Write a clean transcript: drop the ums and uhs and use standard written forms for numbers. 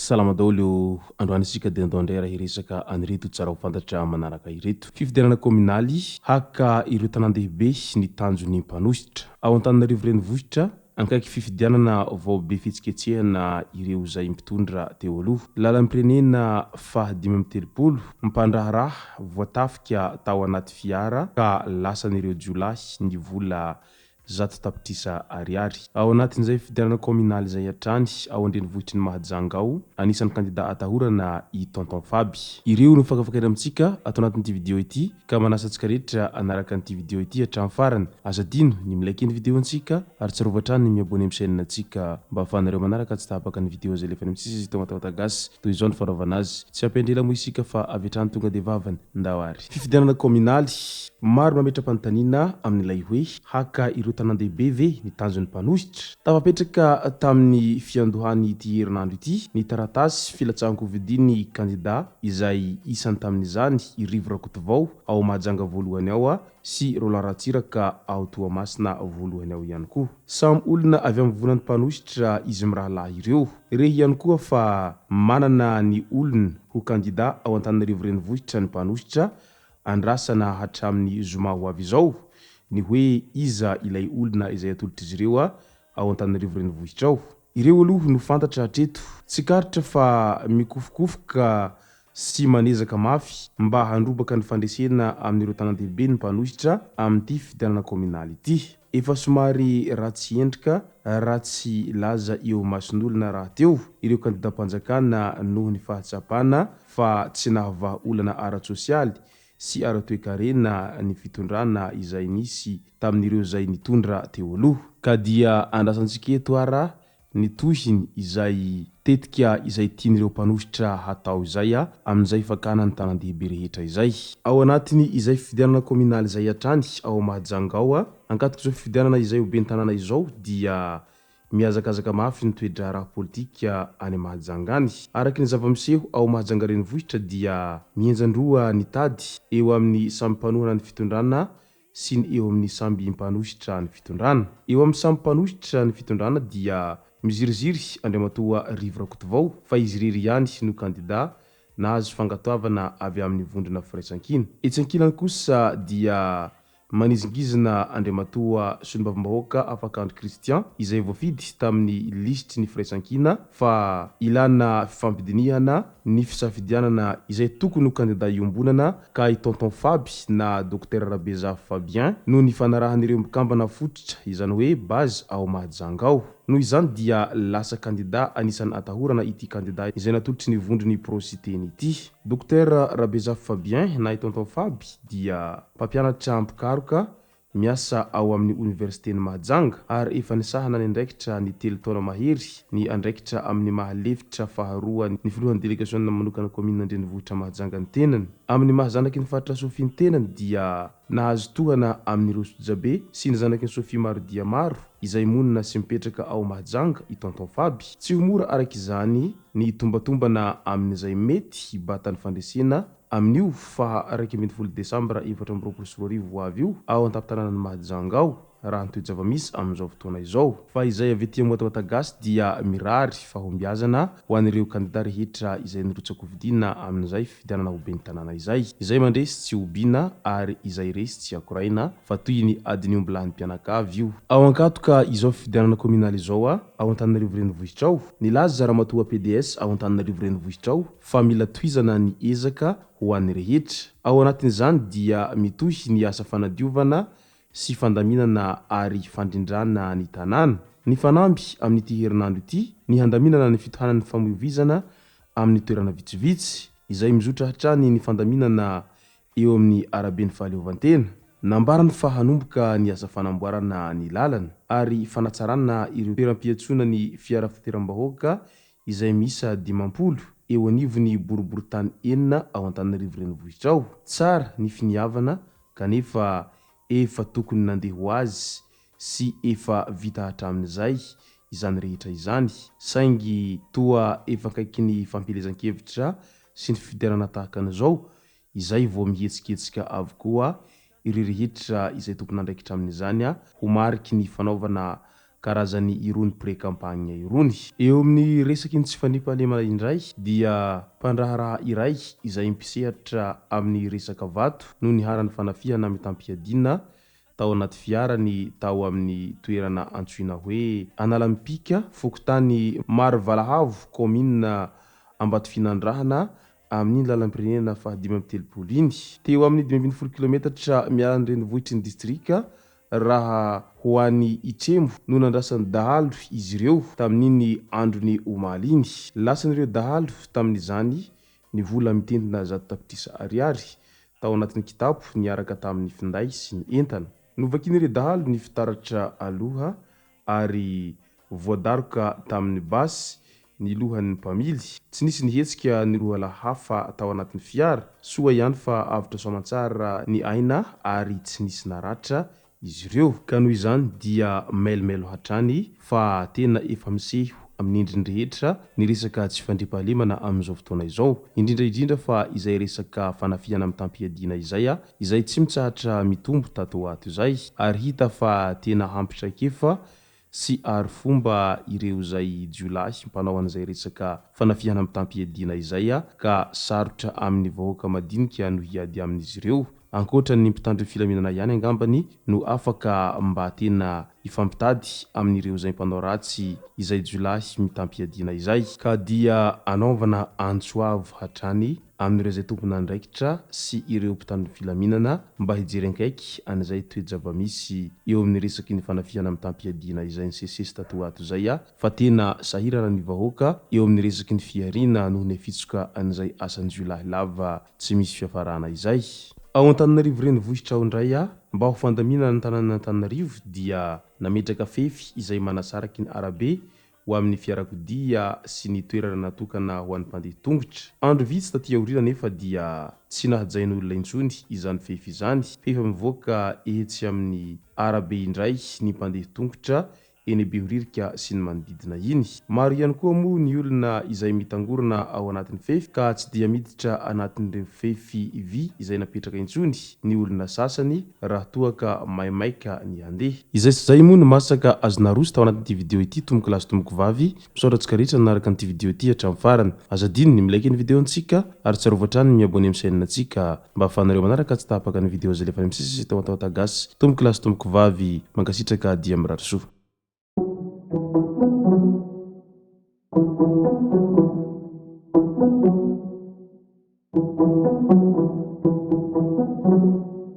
Salama daholo o! Androany isika dia andao indray raha hiresaka an'ireto tsara ho fantatra manaraka ireto. Fifidianana kaominaly, haka ireo tanàn-dehibe ny tanjon'ny mpanohitra. Ao Antananarivo renivohitra, Ankaiky fifidianana vao be fihetsiketsehana ireo izay mpitondra teo aloha. Lalam-pirenena faha 35, mpandraharaha voatafika tao anaty fiara ka lasan'ireo jiolahy ny vola 100 tapitrisa ariary. Ao anatin'izay fifidianana kaominaly izay hatrany ao an-drenivohitry ny Mahajanga ao, anisan'ny kandida atahorana i Tonton Faby. Ireo no fakafakaina amintsika ato anatin'ity video ity ka manasa antsika rehetra hanaraka an'ity video ity hatramin'ny farany. Aza adino ny mi-like ny video antsika ary tsarovy hatrany ny mi-abonner amin'ny chaîne antsika mba ahafahanareo manaraka tsy tapaka ny video izay alefany amin'ny sisa eto Matawata Gasy. Toy izao ny fanaovana azy. Tsy hampiandry ela moa isika fa avy hatrany tonga dia vavany. Ndao ary. Fifidianana kaominaly, maro mametra-panontaniana amin'ilay hoe haka ireo tanàn-dehibe ve ny tanjon'ny mpanohitra? Tafapetraka tamin'ny fiandohan'ity herinandro ity ny taratasy filatsahan-kofidian'ny kandida izay isany tamin'izany i Rivo Rakotovao ao Mahajanga voalohany ao sy Roland Ratsiraka ao Toamasina voalohany ao ihany koa. Samy olona avy amin'ny vovonan'ny mpanohitra izy mirahalahy ireo. Re ihany koa fa manana ny olony ho kandida ao Antananarivo Renivohitra ny mpanohitra, andrasana hatramin'ny zoma ho avy izao ny hoe iza ilay olona izay atolotr'izy ireo ao Antananarivo Renivohitra ao. Ireo aloha no fantatra hatreto. Tsikaritra fa mikofokofoka sy manezaka mafy mba handrobaka ny fandresena amin'ireo tanàn-dehibe ny mpanohitra amin'ity fifidianana kaominaly ity. Efa somary ratsy endrika, ratsy laza eo imason'olona rahateo ireo kandidam-panjakana noho ny fahatsapana fa tsy nahavaha olana ara-tsosialy sy ara-toekarena ny fitondrana izay nisy tamin'ireo izay nitondra teo aloha. Ka dia andrasantsika eto ara ny tohiny izay tetika izay tian'ireo mpanohitra hatao izay amin'izay fakana ny tanan-dehibe rehetra izay. Ao anatin'ny izay fifidianana kaominaly izay hatrany ao Mahajanga ao, ankatok'izao fifidianana izay ho ben'ny tanàna izao dia mihazakazaka mafy ny toe-draharaha politika any Mahajanga any. Araka ny zava-miseho ao Mahajanga renivohitra dia mihenjan-droa ny tady eo amin'ny samy mpanohana ny fitondrana sy ny eo amin'ny samby mpanohitra ny fitondrana. Eo amin'ny samy mpanohitra ny fitondrana dia miziriziry Andriamatoa Rivo Rakotovao fa izy irery ihany no kandida nahazo fangatoavana avy amin'ny vondrona Firaisankina. Etsy ankilany kosa dia manizingizina Andriamatoa Solombavambahoaka Afakandro Christian izay voafidy tamin'ny lisitry ny Firaisankina fa ilana fifampidinihana ny fisafidianana izay tokony ho kandida iombonana ka i Tonton Faby na Dokotera Rabezafy Fabien no nifanarahan'ireo mpikambana fototra, izany hoe base ao Mahajanga ao. Noho izany dia lasa kandida anisan'ny atahorana ity kandida izay natolotry ny vondron'ny Pro-Siteny ity. Dokotera Rabezafy Fabien na i Tonton Faby dia mpampianatra mpikaroka Miasa ao amin'ny Oniversiten'i Mahajanga ary efa nisahana ny andraikitra ny telo taona mahery ny andraikitra amin'ny maha lefitra faharoa ny filohan'ny delegasiona manokana kaominina an-drenivohitra Mahajanga ny tenany. Amin'ny maha zanaky ny faritra Sofia ny tenany dia nahazo tohana amin'ireo sojabe sy ny zanaky ny Sofia maro dia maro izay monina sy mipetraka ao Mahajanga i Tonton Faby. Tsy ho mora araka izany ny tombatombana amin'izay mety hibata ny fandresena Amin'io faha 11 desambra 2024 ho avy io, ao an-tampon-tanànan'i Mahajanga ao, raha ny toe-java-misy amin'izao fotoana izao. Fa izay avy aty Moatawata Gasy dia mirary fahombiazana ho an'ireo kandida rehetra izay nirotsa-kofidina amin'izay fifidianana ho ben'ny tanàna izay. Izay mandresy tsy hobiana ary izay resy tsy akoraina fa toy ny adin'ny ombilahin'ny mpianakavy io. Ao Ankatoka izao fifidianana kaominaly izao ao Antananarivo Renivohitra ao. Nilaza Ramatoa pds ao Antananarivo Renivohitra ao fa mila tohizana ny ezaka ho an'ny rehetra. Ao anatin'izany dia mitohy ny asa fanadiovana sy fandaminana ary fandrindrana ny tanàna. Ny fanamby amin'ity herinandro ity ny handaminana ny fitohanan'ny famoivoizana amin'ny toerana vitsivitsy, izay mizotra hatrany ny fandaminana eo amin'ny araben'ny fahaleovantena. Nambarany fa hanomboka ny asa fanamboarana ny lalana ary fanatsarana ireo toeram-piantsoana ny fiara fitateram-bahoaka izay miisa 50. eo anivon'ny boriborintany enina ao Antananarivo Renivohitra ao. Tsara ny finiavana kanefa efa tokony nandeha ho azy sy efa vita hatramin'izay izany rehetra izany saingy toa efa akaiky ny fampielezan-kevitra sy ny fifidianana tahaka an'izao izay vao mihetsiketsika avokoa ireo rehetra izay tompon'andraikitra amin'izany ho mariky ny fanaovana karazany irony pré-campagne irony. Eo amin'ny resaky ny tsy fandriampahalemana indray dia mpandraharaha iray izay mpisehatra amin'ny resaka vato no niharan'ny fanafihana mitam-piadiana tao anaty fiarany tao amin'ny toerana antsoina hoe Analamipika, fokontany Marovalahavo, kaominina Ambatofinandrahana, amin'iny lalam-pirenena faha-35 iny. Teo amin'ny 15 kilometatra miala ny renivohitry ny distrika raha ho any Itremo no nandrasan'ny dahalo izy ireo tamin'iny andron'ny omaly iny. Lasan'ireo dahalo tamin'izany ny vola mitentina 100 tapitrisa ariary tao anatin'ny kitapo niaraka tamin'ny finday sy ny entana. Novakian'ireo dahalo ny fitaratra aloha ary voadaroka tamin'ny basy ny lohan'ny mpamily. Tsy nisy nihetsika ny roa lahy hafa tao anatin'ny fiara. Soa ihany fa avotra soamantsara ny aina ary tsy nisy naratra izy ireo. Ka noho izany dia mailomailo hatrany fa tena efa miseho amin'ny endriny rehetra ny resaka tsy fandriampahalemana amin'izao fotoana izao. Indrindra indrindra fa izay resaka fanafihana mitam-piadiana izay izay tsy mitsahatra mitombo tato ho ato izay ary hita fa tena ampy traikefa sy arifomba ireo izay jiolahy mpanao an'izay resaka fanafihana mitam-piadiana izay ka sarotra amin'ny vahoaka madinika no hiady amin'izy ireo. Ankoatra ny mpitandro filaminana ihany angambany no afaka mba tena hifampitady amin'ireo izay mpanao ratsy izay jiolahy mitam-piadiana izay. Ka dia anaovana antso avo hatrany amin'ireo izay tompon'andraikitra sy ireo mpitandro ny filaminana mba hijery ankaiky an'izay toe-javamisy eo amin'ny resaky ny fanafihana mitam-piadiana izay nisesisesy tato ho ato izay fa tena sahirana ny vahoaka eo amin'ny resaky ny fihariana noho ny afitsoka an'izay asan-jiolahy lava tsy misy fiafarana izay. Ao Antananarivo renivohitra ao indray mba ho fandaminana ny tanànan'Antananarivo dia nametraka fefy izay manasaraky ny arabe ho amin'ny fiarakodia sy ny toerana natokana ho an'ny mpandeha tongotra. Andro vitsy taty aoriana anefa dia tsy nahajain'olona intsony izany fefy izany fa efa mivoaka etsy amin'ny arabe indray ny mpandeha tongotra eny Behoririka sy ny manodidina iny. Maro ihany koa moa ny olona izay mitangorona ao anatin'ny fefy ka tsy dia miditra anatin'ireo fefy vy izay napetraka intsony ny olona sasany raha toa ka maimaika ny handeha. Izay sy izay moa no masaka azo naroso tao anatin'ity video ity tompoko lahy sy tompoko vavy, misaotra antsika rehetra nanaraka an'ity video ity hatramin'ny farany. Aza adino ny mi-like ny video antsika ary tsarovy hatrany ny mi-abonner amin'ny chaîne antsika mba ahafahanareo manaraka tsy tapaka ny video izay alefanay misesy eto Tamatave Gasy. Tompoko lahy sy tompoko vavy, mankasitraka dia mirary soa.